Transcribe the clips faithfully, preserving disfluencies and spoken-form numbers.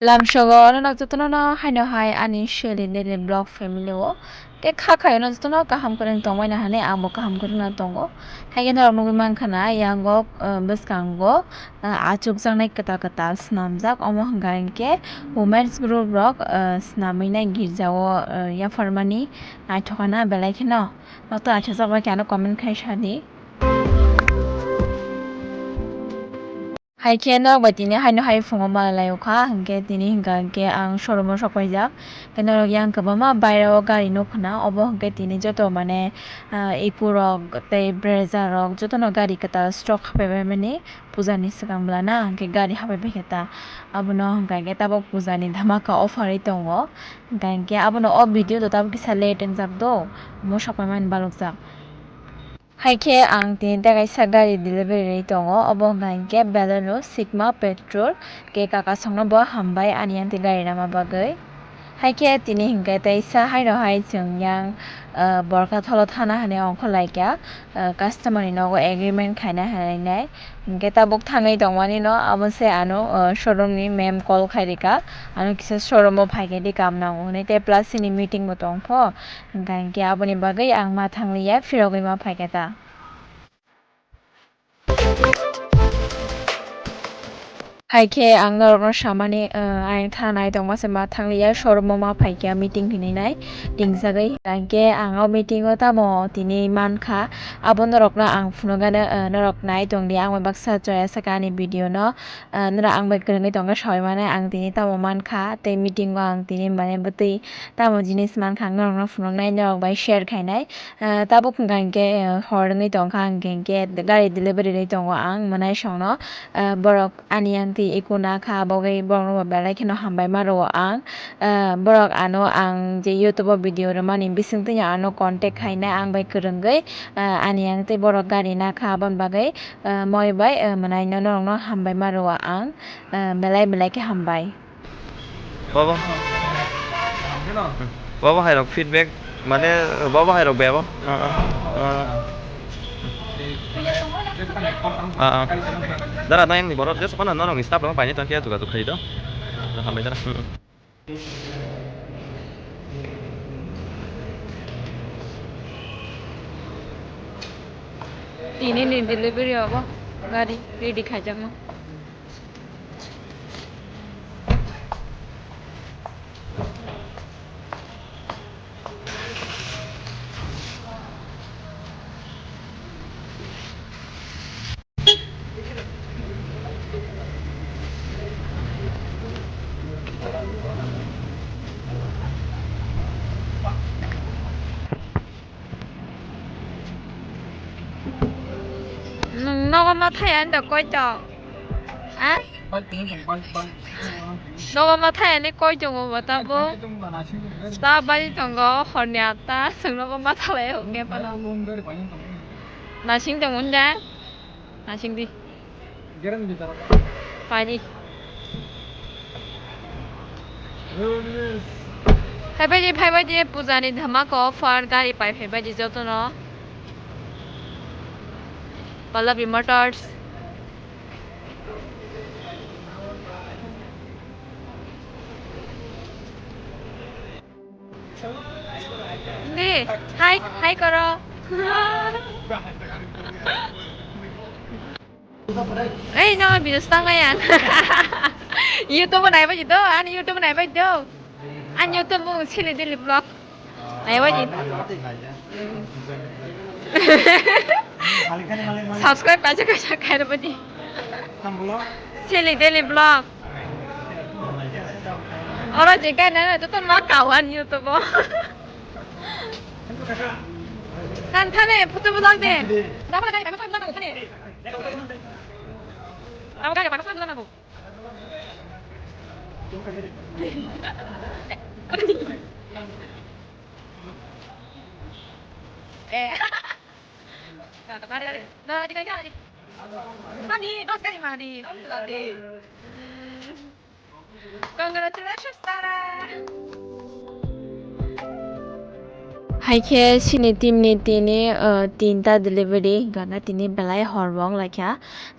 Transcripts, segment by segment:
Lamsogo norok jotono no haino hai ani Shelly Daily Vlog family o. Tei kha khayo no jotono kaham kwrwng tongmani hinwi ang bo kaham kwrwngno tongo. Haikhe norok nugwi mankha na yango, ah, bwskango, ah, achukjaknai kwtal kwtal swnamjak. Omo hwnkha hinkhe women's group rok, ah, swnamwi nai girjao, ah, yapharmani naithok ano belai kheno. Noto achukjak bai khe ano comment khai sadi. Hai khe norok bai tini haino hai phungo malai lai o kha, hinkhe tini hinkha hinkhe ang showroom o sok paijak. Khe norok yang kwbangma baira o gari nuk khna, obo hinkhe tini joto mane, ah, eco rok tei Brezza rok jotono gari kwtal stock hapai bai mani puja ni swkang bwlana hinkhe gari hapai bai khe ta. Abono hinkha hinkhe tabuk puja ni dhamaka offer wi tongo, hinkha hinkhe abono o video do tabuk kisa late wngjak do, omo sok pai mani balokjak. Hai khe ang tini tei kaisa gari delivery rwi tongo, obo hwnkha hinkhe Baleno Sigma Petrol, khe kaka songno bo hambai ani yang twi gari rwna bagwi. Hai khe tini hinkhe teisa haino hai chwng yang, ah, Borkatholo thana hinwi ongkhor lai kha, ah, customer ni nogo agreement khaina hinwi nai. Hinkhe tabuk thangwi tongmani no abo se ano, ah, showroom ni ma'am call khai rwkha, ano kisa showroom o phai khe di kam nango hinwi tei plus chini meeting bo tong pho. Hwnkha hinkhe aboni bagwi ang ma thangliya, phirogwi ma phaikha ta. Hai khe ang norokno samani, eh, ang thanai tongma se ma thangliya, showroom o ma phaikha meeting hinwi nai ringjagwi. Hwnkha hinkhe ang o meeting o tamo tini mankha, abo norokno ang phunukgano, eh, norok nai tongdi, ang bai baksa choya sakha ani video no, eh, norok ang bai kwrwngwi tongkha sawi mano, ang tini tamo mankha tei meeting o ang tini mane bwtwi tamo jinis mankha ang norokno phunuknai, norok bai share khainai. Ah, tabuk hwnkha hinkhe, eh, hor wngwi tongkha, hwnkha hinkhe gari delivery rwi tongo ang mwnai songno. Ah, borok ani yang twi eco nakha, aboni bagwi borokno bo belai kheno hambai ma rwo ang. Ah, borok ano ang je YouTube o video rwmani bisingtwi ano contact khainai ang bai kwrwngwi. Ah, ani yang twi borok gari nakha, aboni bagwi, ah, moi bai, ah, mwnaino norokno hambai ma rwo ang. Ah, belai belai khe hambai. Baba. Baba hai rok feedback, mane, baba hai rok bebo. Ah, ah. Ah, ah. Dara, nang ni borok, just kono norok ni staff rok paine tongkhe, juga juga khaidi do. Hambai dara. Hmm. Tini ni delivery obo, gari ready khaijakma. Nwng nogo ma thai ani da koi tong? Ha? Nogo ma thai ani koi tongo bo tabuk? Ta bari tongo horni atta, chwng nogo ma thalai hwnkhe phano. Nasing tong wngya? Nasing di. Paidi. Phaibaidi, phaibaidi, puja ni dhamaka offer, gari pai phaibaidi jotono. Pallavi Motors. Di, hai, hai koro. Ei, no, video stang yan. YouTube nai bai do, ani YouTube nai bai do. Ani YouTube mung Shelly Daily Vlog. Nai bai di. Subscribe kaisa kaisa khai bai di. Shelly Daily Vlog. Oro je kai na to ton ma kawan YouTube. Kan thane photo vlog de. Dama kai photo vlog thane. Dama kai photo vlog na. Eh. Mani, dos kali mani. Congratulations, Tara. Hai khe chini team ni tini, ah, tinta delivery, hwnkha khe tini belai hor bo wng lai kha.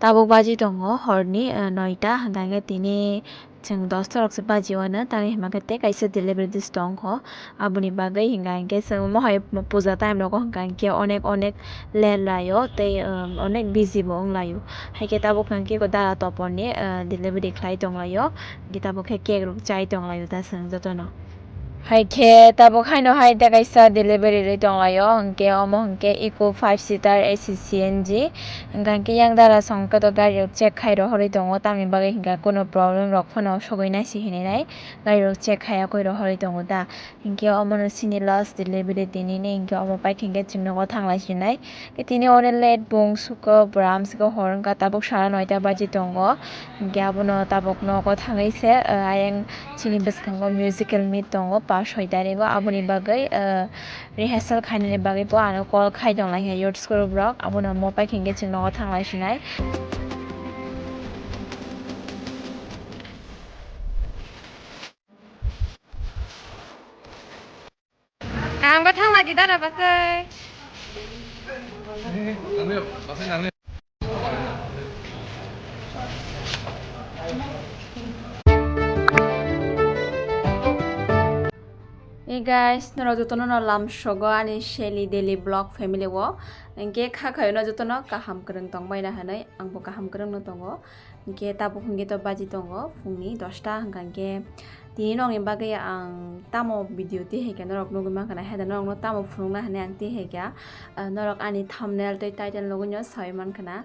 Tabuk baji tongo horni, ah, noita, hwnkha khe tini chwng dosta rok se baji o ano, tamni hwnba khe tei kaisa delivery dis tong kho. Aboni bagwi hwnka hwnkhe chwng mohai puja time rogo hwnka hwnkhe onek onek ler lai o tei, ah, onek busy bo wng lai o. Hai khe tabuk hwnka khe dara topor ni, ah, delivery khlai tong lai o, hwnkhe tabuk khe cake rok chai tong lai o ta chwng jotono. Hai khe tabuk haino hai tei kaisa delivery rwi tong lai o, hwnkhe omo hwnkhe Eeco five seater A C C N G, hwnka hwnkhe yang dara song khe to gari rok check khai rohorwi tongo, tamni bagwi hwnka khe kunu problem rok phano sogwi nai se hinwi nai gari rok check khai yakwi rohorwi tongo ta, hwnkhe omono chini last delivery tini ni, hwnkhe omo pai khe hwnkhe chwng nogo thang lai sinai. Khe tini oro late bo wng suko, bwrwi amswk hor wngkha, tabuk sara noita baji tongo. Hwnkhe abono tabuk nogo thangwi se, ah, ayang chini bwskango musical meet tongo, pa soi tarigo, aboni bagwi, ah, rehearsal khainani bagwi bo ano call khai tong lai kha youth group rok, abono mo pai khe hwnkhe chwng nogo thang lai sinai. Ang bo thang lagi dara basai. Hey guys, norok jotono no lamsogo ani Shelly Daily Vlog family o. Hwnkhe kha khayo no jotono kaham kwrwng tong bai na hinwi, ang bo kaham kwrwng no tongo. Hwnkhe tabuk hwnkhe to baji tongo phungni dosta, hwnkha hwnkhe tini nokni bagwi ang tamo video twi hai khe norok nugwi mankha na, hai da norokno tamo phunukna hinwi ang twi hai khe, ah, norok ani thumbnail tei title nugwi no saui mankha na.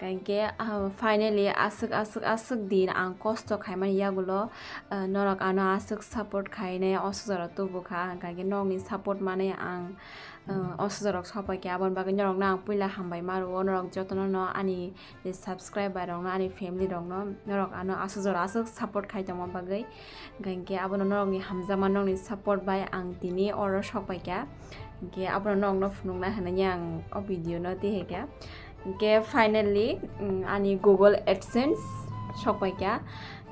Hwnkha hwnkhe, ah, finally aswk aswk aswk din ang kosto khaimani yagulo, ah, norok ano aswk support khainai o sujaro tubukha, hwnkha hwnkhe norokni support manwi ang, ah, o sujaro sopai khe, aboni bagwi norokno ang puila hambai ma rwo, norok jotono no ani je subscriber rokno, ani family rokno, norok ano aswk jora aswk support khai tongma bagwi. Hwnkhe abono norokni hamjakma, norokni support bai ang tini oro sok pai kha. Hwnkhe abono norokno phunukna hinwi ang o video no twi hai kha. Hwnkhe finally, mm, ani Google AdSense sok pai kha.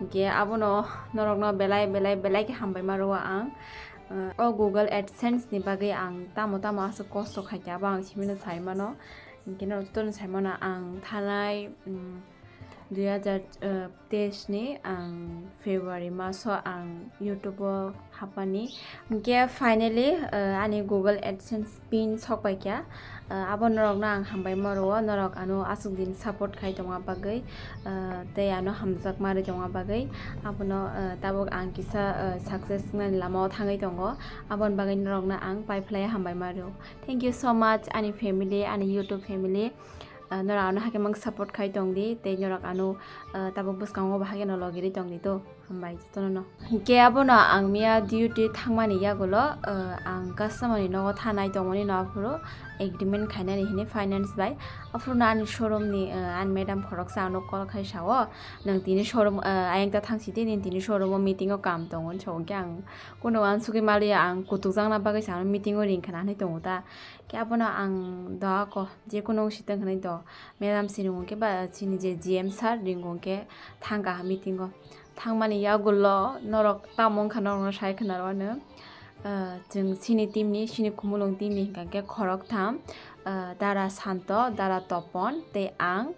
Hwnkhe abono norokno belai belai belai khe hambai ma rwo ang. Uh, o Google AdSense ni bagwi ang tamo tamo aswk kosto khai kha, abo ang simi no sai mano. Hwnkhe norok jotono sai mano ang thanai, mm, dui hajar teis ni ang February maso ang YouTube o hapmani. Hwnkhe finally, uh, ani Google AdSense pin sok pai kha. Uh, abo norokno ang hambai ma rwo, norok ano aswk din support khai tongma bagwi, uh, tei ano hamjakma rwi tongma bagwi. Abono, uh, tabuk ang kisa, uh, success wngnani lama o thangwi tongo. Aboni bagwi norokno ang pai phlai hambai ma rwo. Thank you so much ani family, ani YouTube family. Ah, norok ano hakhe mang support khai tong di, tei norok ano, ah, tabuk bwskango bo hakhe no logi ri tong di to. Hambai jotono no. Hwnkhe abono ang miya duty thangmani yagulo, ah, ang customer ni nogo thanai tongmani no aphuru agreement khainani hini finance bai. Aphuru no ani showroom ni, ah, ani madam khoroksa ano call khai sao, "Nwng tini showroom, ah, ayang ta thang sidi, nini tini showroom o meeting o kam tongo," hinwi sao. Hwnkhe ang kunu uansugwi maliya, ang kutukjakna bagwi sa ano meeting o ring khna hinwi tongo ta. Khe abono ang doa ko, jekunu wng si tong hinwi do. Madam si ringo khe ba chini je G M sir ringo khe thang kaha meeting o. Thangmani yagulo norok tamo wngkha norokno sai khna rw ano. Ah, chwng chini team ni, chini Khumulwng team ni hwnkha khe khoroktham, ah, Dara Santo, Dara Topon tei ang.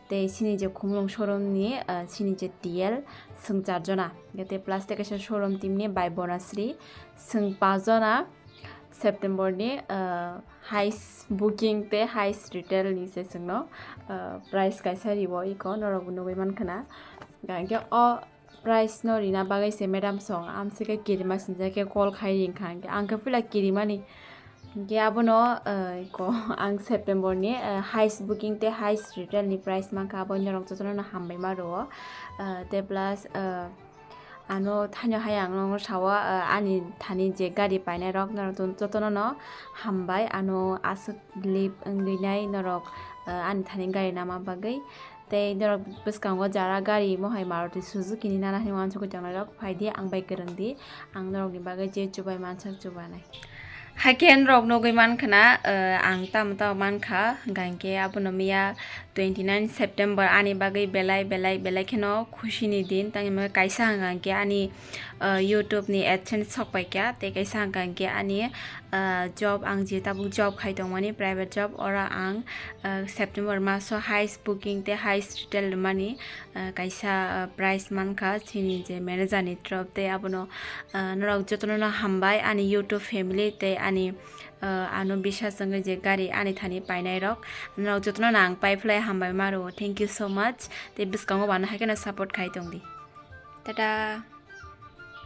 Tei chini je Khumulwng showroom ni, ah, chini je T L, chwng char jona. Tei plus tei kaisa showroom team ni bai Bonasri, chwng pas jona. September ni, ah, highest booking tei highest retail ni se chwngno, ah, price kaisa riwo iko norok bo nugwi mankha na. Hwnkhe o price no rina bagwi se madam song amsike kirima sinjak khe call khai ringkha, hwnkhe ang khe puila kirimani. Hwnkhe abono, ah, iko ang September ni, ah, highest booking tei highest retail ni price mankha, abo norok jotono no hambai ma rwo. Ah, tei plus, ah, ano thaino hai ang nono sawa, ah, ani thani je gari painai rok norok jotono no hambai, ano aswk lip wngwi nai norok, ah, ani thani gari nama bagwi. Tei norok bwskango jara gari mohai Maruti Suzuki ni nana hinwi uansugwi tongnai rok, phai di ang bai kwrwng di, ang norok ni bagwi je chubai mansak chubanai. Haikhe norok nugwi mankha na, ah, ang tamo tamo mankha, hwnkha hinkhe abono miya twenty nine September ani bagwi belai belai belai kheno khusi ni din. Tangwi kaisa hwnkha hwnkhe ani, uh, YouTube ni AdSense sok paikha, tei kaisa hwnkha hwnkhe ani, uh, job, ang je tabuk job khai tongmani, private job, oro ang, uh, September maso highest booking tei highest retail rwmani, uh, kaisa, uh, prize mankha chini je manager ni torof tei abono, uh, norok jotono no hambai ani YouTube family tei ani, uh, ano bisas wngwi je gari ani thani painai rok, norok jotono no ang pai phlai hambai ma rwo. Thank you so much. Tei bwskango bo ano hai kheno support khai tongdi. Tata.